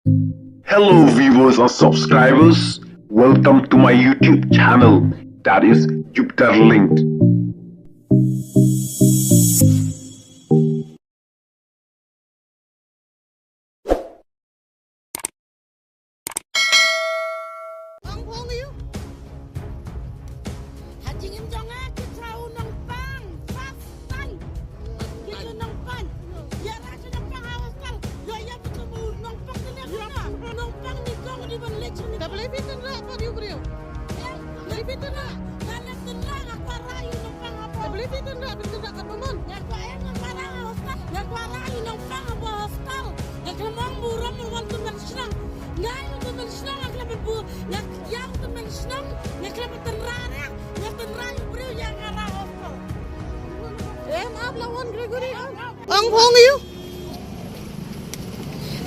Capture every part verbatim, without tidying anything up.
Hello viewers and subscribers, welcome to my YouTube channel, that is Jupiter Linked. Ha jingim jong nga ki thaw u nongpang, fast time. Ki thaw u nongpang. Ïa ra ki nongpang ha hostel. Ïa ïa ki thaw u nongpang ki leh. Nongpang ni kong di ban leh. Ta beli fitin ra pat ïa u briew. Beli fitin ra. Nga leh tynrah, nga kwah ra ïa u nongpang ha. Ta beli fitin ra, fitin ra kat ba mon. Nga kwah em, nga kwah ra ha hostel. Nga kwah ra ïa u nongpang ha hostel. Nga khlem ong burom, wan tu men shnong. Nga ïa u tu men shnong, nga khlem bu. Nga ïa u tu men shnong, nga khlem tynrah ra. Nga tynrah ïa u briew ïa nga ra hostel. Em ap la wan Gregory. Ong phong ïa u.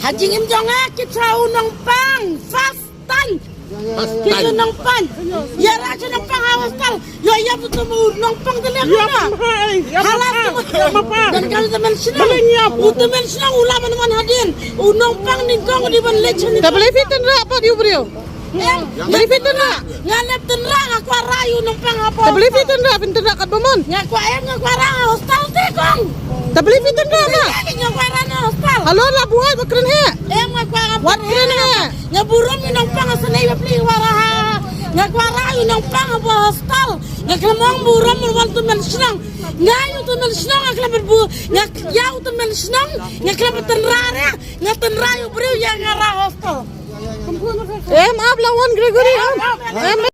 Ha jingim jong nga ki thaw u nongpang, fast time. Ki thaw u nongpang. Ïa ra ki nongpang ha hostel. Ïa ïa tu tu u nongpang te leh. Ïa na. Hala tu. Dan ka tu men shnong. U tu men shnong u la man man hadien. U nongpang ni kong di ban leh chini. Ta beli fitin ra pat ïa u briew. Beli fitin ra. Nga leh tynrah, nga kwah ra ïa u nongpang ha. Ta beli fitin ra, fitin ra kat ba mon. Nga kwah em, nga kwah ra ha hostel te kong. Ta beli fitin ra. Nga kwah ra na hostel. Halo la buai ba kren he. Em, nga kwah ra. Wat kren he. Nga burom ïa u nongpang ha shnong ba pli kwah ra ha. Nga kwah ra ïa u nongpang ha hostel. Nga khlem ong burom, wan tu men shnong. Nga ïa u tu men shnong, nga khlem bu. Nga ïa u tu men shnong, nga khlem tynrah ra. Nga tynrah ïa u briew ïa nga ra hostel. Em ap la wan Gregory. Em.